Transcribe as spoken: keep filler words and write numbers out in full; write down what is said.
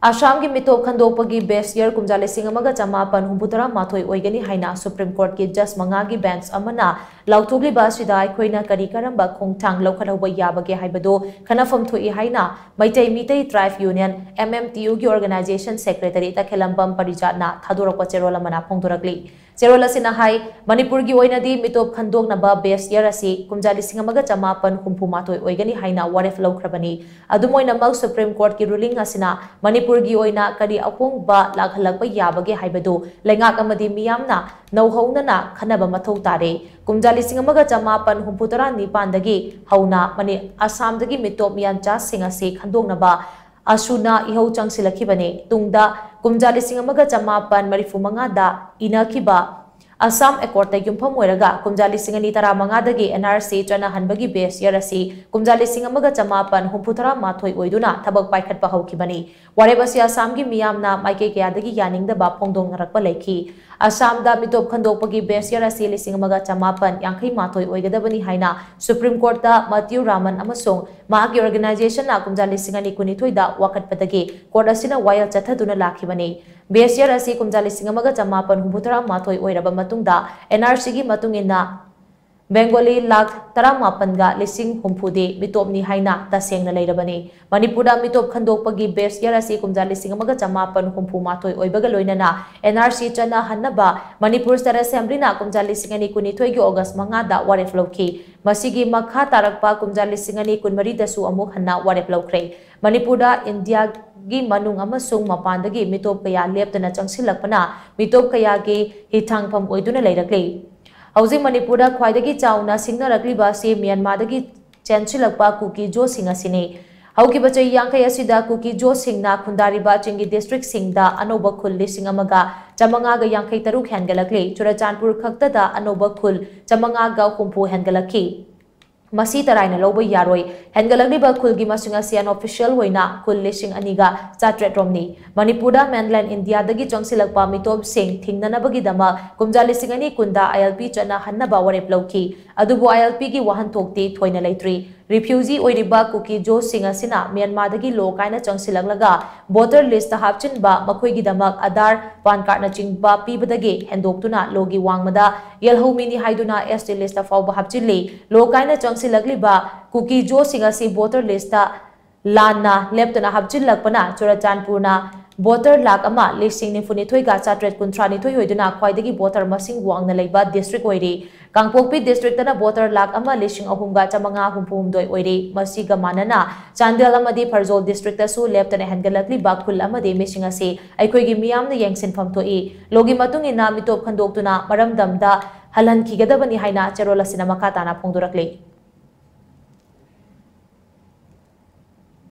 ꯑꯁꯥꯝꯒꯤ ꯃꯤꯇꯣꯞ ꯈꯟꯗꯣꯛꯄꯒꯤ best year ꯀꯨꯝꯖꯥ ꯂꯤꯁꯤꯡ ꯑꯃꯒ ꯆꯃꯥꯄꯟ ꯍꯨꯝꯐꯨ ꯇꯔꯥ ꯃꯥꯊꯣꯏ ꯑꯣꯏꯒꯅꯤ ꯍꯥꯏꯅ Supreme Courtꯀꯤ judge ꯃꯉꯥꯒꯤ bench ꯑꯃꯅ ꯂꯥꯎꯊꯣꯛꯂꯤꯕ ꯑꯁꯤꯗ ꯑꯩꯈꯣꯏꯅ ꯀꯔꯤ ꯀꯔꯝꯕ ꯈꯣꯡꯊꯥꯡ ꯂꯧꯈꯠꯍꯧꯕ ꯌꯥꯕꯒꯦ ꯍꯥꯏꯕꯗꯨ ꯈꯟꯅꯐꯝ ꯊꯣꯛꯏ ꯍꯥꯏꯅ Meitei Meitei Tribe Union, M M T Uꯒꯤ organization secretary ꯇꯈꯦꯂꯝꯕꯝ ꯄꯔꯤꯖꯥꯠꯅ ꯊꯥꯗꯣꯔꯛꯄ ꯆꯦꯔꯣꯜ ꯑꯃꯅ ꯐꯣꯡꯗꯣꯔꯛꯂꯤ꯫ ꯆꯦꯔꯣꯜ ꯑꯁꯤꯅ ꯍꯥꯏ, ꯃꯅꯤꯄꯨꯔꯒꯤ ꯑꯣꯏꯅꯗꯤ ꯃꯤꯇꯣꯞ ꯈꯟꯗꯣꯛꯅꯕ best year ꯑꯁꯤ ꯀꯨꯝꯖꯥ ꯂꯤꯁꯤꯡ ꯑꯃꯒ ꯆꯃꯥꯄꯟ ꯍꯨꯝꯐꯨ ꯃꯥꯊꯣꯏ ꯑꯣꯏꯒꯅꯤ ꯍꯥꯏꯅ ꯋꯥꯔꯦꯞ ꯂꯧꯈ꯭ꯔꯕꯅꯤ꯫ ꯑꯗꯨꯝ ꯑꯣꯏꯅꯃꯛ, Supreme Courtꯀꯤ ruling ꯑꯁꯤꯅ ꯃꯅꯤꯄꯨꯔꯒꯤ ꯑꯣꯏꯅ ꯀꯔꯤ ꯑꯍꯣꯡꯕ ꯂꯥꯛꯍꯜꯂꯛꯄ ꯌꯥꯕꯒꯦ ꯍꯥꯏꯕꯗꯨ ꯂꯩꯉꯥꯛ ꯑꯃꯗꯤ ꯃꯤꯌꯥꯝꯅ ꯅꯧꯍꯧꯅꯅ ꯈꯟꯅꯕ ꯃꯊꯧ ꯇꯥꯔꯦ꯫ ꯀꯨꯝꯖꯥ ꯂꯤꯁꯤꯡ ꯑꯃꯒ ꯆꯃꯥꯄꯟ ꯍꯨꯝꯐꯨ ꯇꯔꯥ ꯅꯤꯄꯥꯟꯗꯒꯤ ꯍꯧꯅ ꯃꯅꯤ-, ꯑꯁꯥꯝꯗꯒꯤ ꯃꯤꯇꯣꯞ ꯃꯤꯌꯥꯟꯆꯥꯁꯤꯡ ꯑꯁꯤ ꯈꯟꯗꯣꯛꯅꯕ ꯑꯁꯨꯅ ꯏꯍꯧ ꯆꯪꯁꯤꯜꯂꯛꯈꯤꯕꯅꯤ꯫ ꯇꯨꯡꯗ ꯀꯨꯝꯖꯥ ꯂꯤꯁꯤꯡ ꯑꯃꯒ ꯆꯃꯥꯄꯟ ꯃꯔꯤꯐꯨ ꯃꯉꯥꯗ ꯏꯅꯈꯤꯕ Assam Accordꯇ ꯌꯨꯝꯐꯝ ꯑꯣꯏꯔꯒ ꯀꯨꯝꯖꯥ ꯂꯤꯁꯤꯡ ꯑꯅꯤ ꯇꯔꯥꯃꯉꯥꯗꯒꯤ N R C ꯆꯠꯅꯍꯟꯕꯒꯤ best year ꯑꯁꯤ ꯀꯨꯝꯖꯥ ꯂꯤꯁꯤꯡ ꯑꯃꯒ ꯆꯃꯥꯄꯟ ꯍꯨꯝꯐꯨ ꯇꯔꯥ ꯃꯥꯊꯣꯏ ꯑꯣꯏꯗꯨꯅ ꯊꯕꯛ ꯄꯥꯏꯈꯠꯄ ꯍꯧꯈꯤꯕꯅꯤ꯫ ꯋꯥꯔꯦꯞ ꯑꯁꯤ ꯑꯁꯥꯝꯒꯤ ꯃꯤꯌꯥꯝꯅ ꯃꯥꯏꯀꯩ ꯀꯌꯥꯗꯒꯤ ꯌꯥꯅꯤꯡꯗꯕ ꯐꯣꯡꯗꯣꯛꯅꯔꯛꯄ ꯂꯩꯈꯤ꯫ ꯑꯁꯥꯝꯗ ꯃꯤꯇꯣꯞ ꯈꯟꯗꯣꯛꯄꯒꯤ best year ꯑꯁꯤ ꯂꯤꯁꯤꯡ ꯑꯃꯒ ꯆꯃꯥꯄꯟ ꯌꯥꯡꯈꯩ ꯃꯥꯊꯣꯏ ꯑꯣꯏꯒꯗꯕꯅꯤ ꯍꯥꯏꯅ Supreme Courtꯇ ꯃꯇꯤꯌꯨ ꯔꯥꯃꯟ ꯑꯃꯁꯨꯡ ꯃꯍꯥꯛꯀꯤ organizationꯅ ꯀꯨꯝꯖꯥ ꯂꯤꯁꯤꯡ ꯑꯅꯤ ꯀꯨꯟꯅꯤꯊꯣꯏꯗ ꯋꯥꯀꯠꯄꯗꯒꯤ court ꯑꯁꯤꯅ ꯋꯥꯌꯦꯜ ꯆꯠꯊꯗꯨꯅ ꯂꯥꯛꯈꯤꯕꯅꯤ꯫ Best year ꯑꯁꯤ ꯀꯨꯝꯖꯥ ꯂꯤꯁꯤꯡ ꯑꯃꯒ ꯆꯃꯥꯄꯟ ꯍꯨꯝꯐꯨ ꯇꯔꯥ ꯃꯥꯊꯣꯏ ꯑꯣꯏꯔꯕ ꯃꯇꯨꯡꯗ N R Cꯒꯤ ꯃꯇꯨꯡ ꯏꯟꯅ Bengali ꯂꯥꯈ ꯇꯔꯥꯃꯥꯄꯟꯒ ꯂꯤꯁꯤꯡ ꯍꯨꯝꯐꯨꯗꯤ ꯃꯤꯇꯣꯞꯅꯤ ꯍꯥꯏꯅ ꯇꯁꯦꯡꯅ ꯂꯩꯔꯕꯅꯤ꯫ ꯃꯅꯤꯄꯨꯔꯗ ꯃꯤꯇꯣꯞ ꯈꯟꯗꯣꯛꯄꯒꯤ best year ꯑꯁꯤ ꯀꯨꯝꯖꯥ ꯂꯤꯁꯤꯡ ꯑꯃꯒ ꯆꯃꯥꯄꯟ ꯍꯨꯝꯐꯨ ꯃꯥꯊꯣꯏ ꯑꯣꯏꯕꯒ ꯂꯣꯏꯅꯅ N R C ꯆꯠꯅꯍꯟꯅꯕ Manipur State Assemblyꯅ ꯀꯨꯝꯖꯥ ꯂꯤꯁꯤꯡ ꯑꯅꯤ ꯀꯨꯟꯅꯤꯊꯣꯏꯒꯤ August ꯃꯉꯥꯗ ꯋꯥꯔꯦꯞ ꯂꯧꯈꯤ꯫ ꯃꯁꯤꯒꯤ ꯃꯈꯥ ꯇꯥꯔꯛꯄ ꯀꯨꯝꯖꯥ ꯂꯤꯁꯤꯡ ꯑꯅꯤ ꯀꯨꯟꯃꯔꯤꯗꯁꯨ ꯑꯃꯨꯛ ꯍꯟꯅ ꯋꯥꯔꯦꯞ ꯂꯧꯈ꯭ꯔꯦ꯫ ꯃꯅꯤꯄꯨꯔꯗ ꯏꯟꯗꯤꯌꯥꯒꯤ ꯃꯅꯨꯡ ꯑꯃꯁꯨꯡ ꯃꯄꯥꯟꯗꯒꯤ ꯃꯤꯇꯣꯞ ꯀꯌꯥ ꯂꯦꯞꯇꯅ ꯆꯪꯁꯤꯜꯂꯛꯄꯅ ꯃꯤꯇꯣꯞ ꯀꯌꯥꯒꯤ ꯍꯤꯊꯥꯡꯐꯝ ꯑꯣꯏꯗꯨꯅ ꯂꯩꯔꯛꯂꯤ꯫ ꯍꯧꯖꯤꯛ ꯃꯅꯤꯄꯨꯔꯗ ꯈ꯭ꯋꯥꯏꯗꯒꯤ ꯆꯥꯎꯅ ꯁꯤꯡꯅꯔꯛꯂꯤꯕ ꯑꯁꯤ ꯃ꯭ꯌꯥꯟꯃꯥꯔꯗꯒꯤ ꯆꯦꯟꯁꯤꯜꯂꯛꯄ ꯀꯨꯀꯤ ꯖꯣꯁꯤꯡ ꯑꯁꯤꯅꯤ꯫ ꯍꯧꯈꯤꯕ ꯆꯍꯤ ꯌꯥꯡꯈꯩ ꯑꯁꯤꯗ ꯀꯨꯀꯤ ꯖꯣꯁꯤꯡꯅ ꯈꯨꯟꯗꯥꯔꯤꯕ ꯆꯤꯡꯒꯤ districtꯁꯤꯡꯗ ꯑꯅꯧꯕ ꯈꯨꯜ ꯂꯤꯁꯤꯡ ꯑꯃꯒ ꯆꯥꯃꯉꯥꯒ ꯌꯥꯡꯈꯩ ꯇꯔꯨꯛ ꯍꯦꯟꯒꯠꯂꯛꯂꯤ꯫ ꯆꯨꯔꯆꯥꯟꯄꯨꯔ ꯈꯛꯇꯗ ꯑꯅꯧꯕ ꯈꯨꯜ ꯆꯥꯃꯉꯥꯒ ꯍꯨꯝꯐꯨ ꯍꯦꯟꯒꯠꯂꯛꯈꯤ꯫ ꯃꯁꯤ ꯇꯔꯥꯏꯅ ꯂꯧꯕ ꯌꯥꯔꯣꯏ꯫ ꯍꯦꯟꯒꯠꯂꯛꯂꯤꯕ ꯈꯨꯜꯒꯤ ꯃꯁꯤꯡ ꯑꯁꯤ unofficial ꯑꯣꯏꯅ ꯈꯨꯜ ꯂꯤꯁꯤꯡ ꯑꯅꯤꯒ ꯆꯥꯇ꯭ꯔꯦꯠ ꯔꯣꯝꯅꯤ꯫ ꯃꯅꯤꯄꯨꯔꯗ mainland ꯏꯟꯗꯤꯌꯥꯗꯒꯤ ꯆꯪꯁꯤꯜꯂꯛꯄ ꯃꯤꯇꯣꯞꯁꯤꯡ ꯊꯤꯡꯅꯅꯕꯒꯤꯗꯃꯛ ꯀꯨꯝꯖꯥ ꯂꯤꯁꯤꯡ ꯑꯅꯤ ꯀꯨꯟꯗ I L P ꯆꯠꯅꯍꯟꯅꯕ ꯋꯥꯔꯦꯞ ꯂꯧꯈꯤ꯫ ꯑꯗꯨꯕꯨ ꯑꯥꯏ ꯑꯦꯜ ꯄꯤꯒꯤ ꯋꯥꯍꯟꯊꯣꯛꯇꯤ ꯊꯣꯏꯅ ꯂꯩꯇ꯭ꯔꯤ꯫ ꯔꯤꯐ꯭ꯌꯨꯖꯤ ꯑꯣꯏꯔꯤꯕ ꯀꯨꯀꯤ ꯖꯣꯁꯤꯡ ꯑꯁꯤꯅ ꯃ꯭ꯌꯥꯟꯃꯥꯔꯗꯒꯤ ꯂꯣ ꯀꯥꯏꯅ ꯆꯪꯁꯤꯜꯂꯛꯂꯒ ꯚꯣꯇꯔ ꯂꯤꯁꯇ ꯍꯥꯞꯆꯤꯟꯕ, ꯃꯈꯣꯏꯒꯤꯗꯃꯛ ꯑꯙꯥꯔ, ꯄꯥꯟ ꯀꯥꯔꯗꯅꯆꯤꯡꯕ ꯄꯤꯕꯗꯒꯤ ꯍꯦꯟꯗꯣꯛꯇꯨꯅ ꯂꯣꯒꯤ ꯋꯥꯡꯃꯗ ꯌꯦꯜꯍꯧꯃꯤꯅꯤ ꯍꯥꯏꯗꯨꯅ ꯑꯦꯁ ꯇꯤ ꯂꯤꯁꯇ ꯐꯥꯎꯕ ꯍꯥꯞꯆꯤꯜꯂꯤ꯫ ꯂꯣ ꯀꯥꯏꯅ ꯆꯪꯁꯤꯜꯂꯛꯂꯤꯕ ꯀꯨꯀꯤ ꯖꯣꯁꯤꯡ ꯑꯁꯤ ꯚꯣꯇꯔ ꯂꯤꯁꯇ ꯂꯥꯟꯅ ꯂꯦꯞꯇꯅ ꯍꯥꯞꯆꯤꯜꯂꯛꯄꯅ ꯆꯨꯔꯆꯥꯟꯄꯨꯔꯅ ꯚꯣꯇꯔ ꯂꯥꯈ ꯑꯃ ꯂꯤꯁꯤꯡ ꯅꯤꯐꯨꯅꯤꯊꯣꯏꯒ ꯆꯥꯇ꯭ꯔꯦꯠ ꯀꯨꯟꯊ꯭ꯔꯥ ꯅꯤꯊꯣꯏ ꯑꯣꯏꯗꯨꯅ ꯈ꯭ꯋꯥꯏꯗꯒꯤ ꯚꯣꯇꯔ ꯃꯁꯤꯡ ꯋꯥꯡꯅ ꯂꯩꯕ ꯗꯤꯁꯇ꯭ꯔꯤꯛ ꯑꯣꯏꯔꯤ꯫ ꯀꯥꯡꯄꯣꯛꯄꯤ ꯗꯤꯁꯇ꯭ꯔꯤꯛꯇꯅ ꯚꯣꯇꯔ ꯂꯥꯈ ꯑꯃ ꯂꯤꯁꯤꯡ ꯑꯍꯨꯝꯒ ꯆꯥꯃꯉꯥ ꯍꯨꯝꯐꯨ ꯍꯨꯝꯗꯣꯏ ꯑꯣꯏꯔꯤ꯫ ꯃꯁꯤꯒ ꯃꯥꯟꯅꯅ ꯆꯥꯟꯗꯦꯜ ꯑꯃꯗꯤ ꯐꯔꯖꯣꯜ ꯗꯤꯁꯇ꯭ꯔꯤꯛꯇꯁꯨ ꯂꯦꯞꯇꯅ ꯍꯦꯟꯒꯠꯂꯛꯂꯤꯕ ꯈꯨꯜ ꯑꯃꯗꯤ ꯃꯤꯁꯤꯡ ꯑꯁꯤ ꯑꯩꯈꯣꯏꯒꯤ ꯃꯤꯌꯥꯝꯅ ꯌꯦꯡꯁꯤꯟꯐꯝ ꯊꯣꯛꯏ꯫ ꯂꯣꯒꯤ ꯃꯇꯨꯡ ꯏꯟꯅ ꯃꯤꯇꯣꯞ ꯈꯟꯗꯣꯛꯇꯨꯅ ꯃꯔꯝꯗꯝꯗ ꯍꯜꯍꯟꯈꯤꯒꯗꯕꯅꯤ ꯍꯥꯏꯅ ꯆꯦꯔꯣꯜ ꯑꯁꯤꯅ ꯃꯈꯥ ꯇꯥꯅ ꯐꯣꯡꯗꯣꯔꯛꯂꯤ꯫